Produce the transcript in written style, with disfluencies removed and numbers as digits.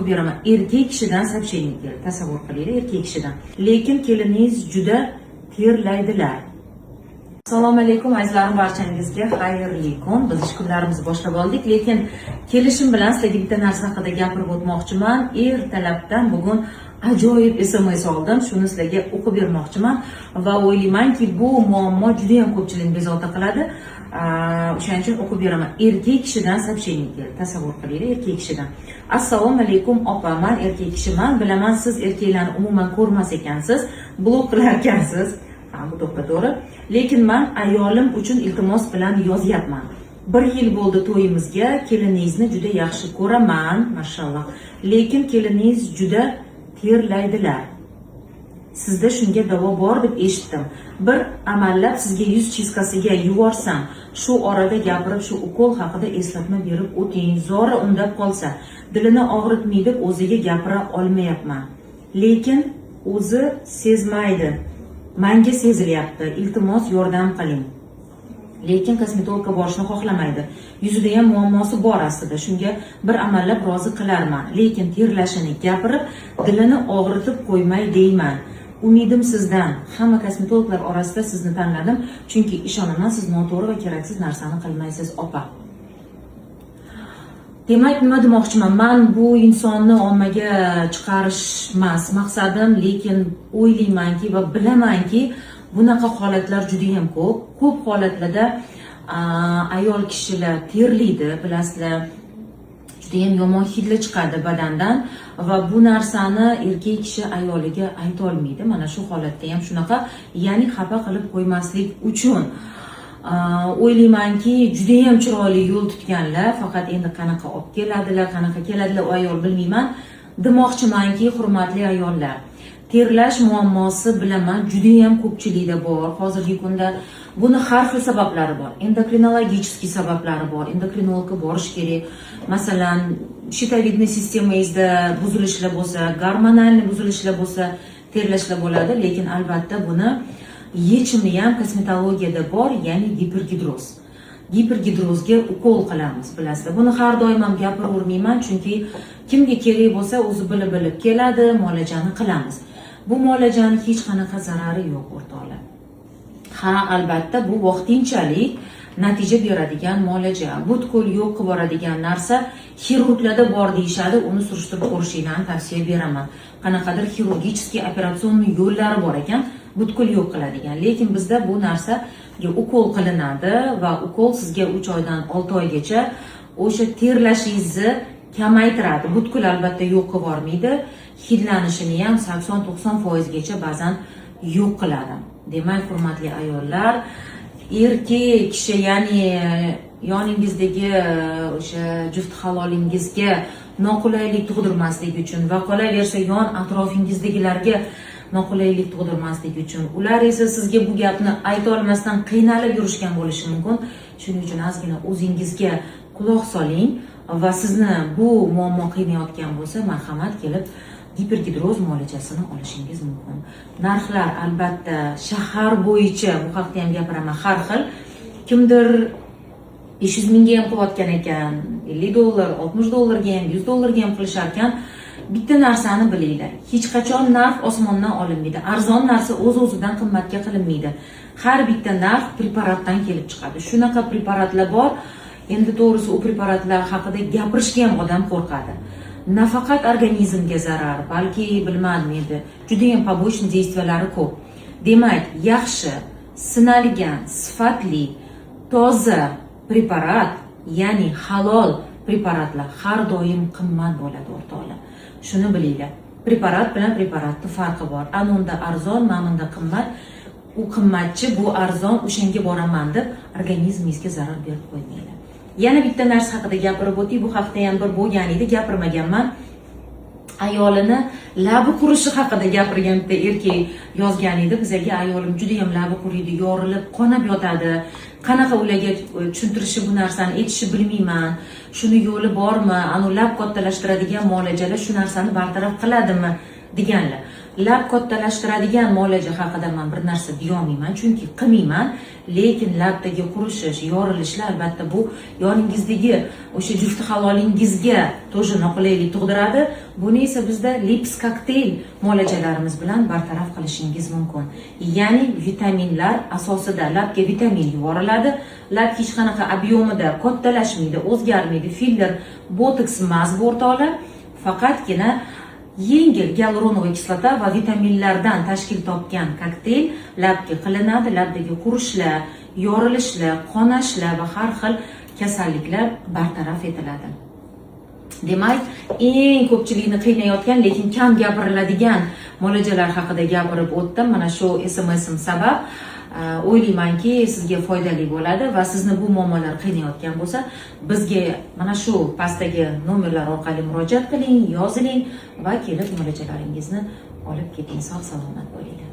O'qib beraman. Erkak kishidan сообщение keldi, tasavvur qilinglar, erkak kishidan. Lekin keliningiz juda terlaydilar. Assalomu alaykum, azizlarim, barchangizga xayrli kun. Biz ish kunlarimizni boshlab oldik, lekin kelishim bilan sizlarga bitta narsa haqida gapirib o'tmoqchiman. Ertalabdan bugun ajoyib SMS oldim, shuni sizlarga o'qib bermoqchiman va o'ylaymanki, bu muammo juda yam ko'pchilikni bezovta qiladi. O'shaning uchun o'qib beraman. Erkak kishidan сообщение keldi, tasavvur qilinglar, erkak kishidan. Assalomu alaykum, opa, man erkak kishiman. Bilaman, siz erkaklarni umuman ko'rmas ekansiz, blok qilar ekansiz. Ha, bu to'ppa to'g'ri. Lekin man ayolim uchun iltimos bilan yozyapman. Bir yil bo'ldi to'yimizga, keliningizni juda yaxshi ko'raman, mashalloh. Lekin keliningiz juda terlaydilar. Sizda shunga davo bor deb eshitdim. Bir amallab sizga yuz чистка siga yuborsam, shu orada gapirib, shu ukol haqida eslatma berib o'ting. Zora undab qolsa, dilini og'ritmay deb o'ziga gapira olmayapman. Lekin o'zi sezmaydi. Manga sezilyapti. Iltimos, yordam qiling. Lekin kosmetologga borishni xohlamaydi. Yuzida ham muammosi bor aslida. Shunga bir amallab rozi qilarman. Lekin terlashini gapirib, dilini og'ritib qo'ymay deyman. Umidim sizdan. Hamma kosmetologlar orasida sizni tanladim, chunki ishonaman, siz noto'g'ri va keraksiz narsani qilmaysiz, opa. Demak, nima demoqchiman? Man bu insonni ommaga chiqarish emas maqsadim, lekin o'ylaymanki va bilamanki, bunaqa holatlar juda ham ko'p. Ko'p holatlarda ayol kishilar terlaydi, bilasizlar, judayam yomon hidlar chiqadi badandan va bu narsani erkak kishi ayoliga aytolmaydi. Mana shu holatda ham shunaqa, ya'ni xafa qilib qo'ymaslik uchun. O'ylaymanki, judayam chiroyli yo'l tutganlar, faqat endi qanaqa olib keladilar, qanaqa keladilar u ayol, bilmayman. Demoqchimanki, hurmatli ayollar, terlash muammosi, bilaman, judayam ko'pchilikda bor hozirgi kunda. Buni har xil sabablari bor, эндокринологический sabablari bor, endokrinologga borish kerak. Masalan, щитовидный sistemangizda buzilishlar bo'lsa, гормональный buzilishlar bo'lsa, terlashlar bo'ladi. Lekin albatta buni yechimi ham kosmetologiyada bor, ya'ni gipergidroz. Gipergidrozga ukol qilamiz, bilasizlar. Buni har doim ham gapiravermayman, chunki kimga kerak bo'lsa, o'zi bilib bilib keladi, muolajani qilamiz. Bu muolajani hech qanaqa zarari yo'q, o'rtoqlar. Ha, albatta, bu vaqtinchalik natija beradigan muolaja. Butkul yo'q qilib yuboradigan narsa xirurglarda bor deyishadi, uni surishtirib ko'rishinglarni tavsiya beraman. Qanaqadir хирургический, операционный yo'llari bor ekan, butkul yo'q qiladigan. Lekin bizda bu narsaga ukol qilinadi va ukol sizga 3 oydan 6 oygacha o'sha terlashingizni kamaytiradi. Butkul albatta yo'q qilib yubormaydi. Hidlanishini ham 80-90 foizgacha ba'zan yo'q qiladi. Demak, hurmatli ayollar, erkak kishi, ya'ni yoningizdagi o'sha juft halolingizga noqulaylik tug'dirmaslik uchun va qolaversa yon atrofingizdagilarga noqulaylik tug'dirmaslik uchun, ular esa sizga bu gapni aytolmasdan qiynalib yurishgan bo'lishi mumkin. Shuning uchun ozgina o'zingizga quloq soling va sizni bu muammo qiynayotgan bo'lsa, marhamat, kelib gipergidroz muolajasini olishingiz mumkin. Narxlar albatta shahar bo'yicha, bu haqda ham gapiraman, har xil. Kimdir 500 mingga ham qilayotgan ekan, 50 dollar, 60 dollarga ham, 100 dollarga ham qilishar ekan. Bitta narsani bilinglar: hech qachon narx osmondan olinmaydi. Arzon narsa o'z o'zidan qimmatga qilinmaydi. Har bitta narx preparatdan kelib chiqadi. Shunaqa preparatlar bor, endi to'g'risi, u preparatlar haqida gapirishga ham odam qo'rqadi. Nafaqat organizmga zarar, balki, bilmadim endi, judayam побочный действия lari ko'p. Demak, yaxshi sinalgan, sifatli, toza preparat, ya'ni halol preparatlar har doim qimmat bo'ladi, o'rtoqlar, shuni bilinglar. Preparat bilan preparatni farqi bor. Ana unda arzon, mana bunda qimmat. U qimmatchi, bu arzon, o'shanga boraman deb organizmingizga zarar berib qo'ymanglar. Yana bitta narsa haqida gapirib o'tay. Bu haqda ham bir bo'lgan edi, gapirmaganman. Ayolini labi qurishi haqida gapirgan bitta erkak yozgan edi bizaga: "Ayolim judayam labi quriydi, yorilib, qonab yotadi. Qanaqa ularga tushuntirishi, bu narsani aytishni bilmayman. Shuni yo'li bormi? Anavi lab kattalashtiradigan muolajalar shu narsani bartaraf qiladimi?" deganlar. Lab kattalashtiradigan muolaja haqida man bir narsa deyolmayman, chunki qilmayman. Lekin labdagi qurishish, yorilishlar, albatta, bu yoningizdagi o'sha jufti halolingizga тоже noqulaylik tug'diradi. Buni esa bizda Lips kokteyl muolajalarimiz bilan bartaraf qilishingiz mumkin, ya'ni vitaminlar asosida labga vitamin yuboriladi. Lab hech qanaqa объем ida kattalashmaydi, o'zgarmaydi, filler, botoks emas bu, o'rtoqlar. Faqatgina yengil гиалуроновая kislota va vitaminlardan tashkil topgan kokteyl labga qilinadi. Labdagi qurishlar, yorilishlar, qonashlar va har xil kasalliklar bartaraf etiladi. Demak, eng ko'pchilikni qiynayotgan, lekin kam gapiriladigan muolajalar haqida gapirib o'tdim. Mana shu SMSim sabab o'ylaymanki, sizga foydali bo'ladi va sizni bu muammolar qiynayotgan bo'lsa, bizga mana shu pastdagi nomerlar orqali murojaat qiling, yoziling va kelib muolajalaringizni olib keting. Sog' salomat bo'linglar.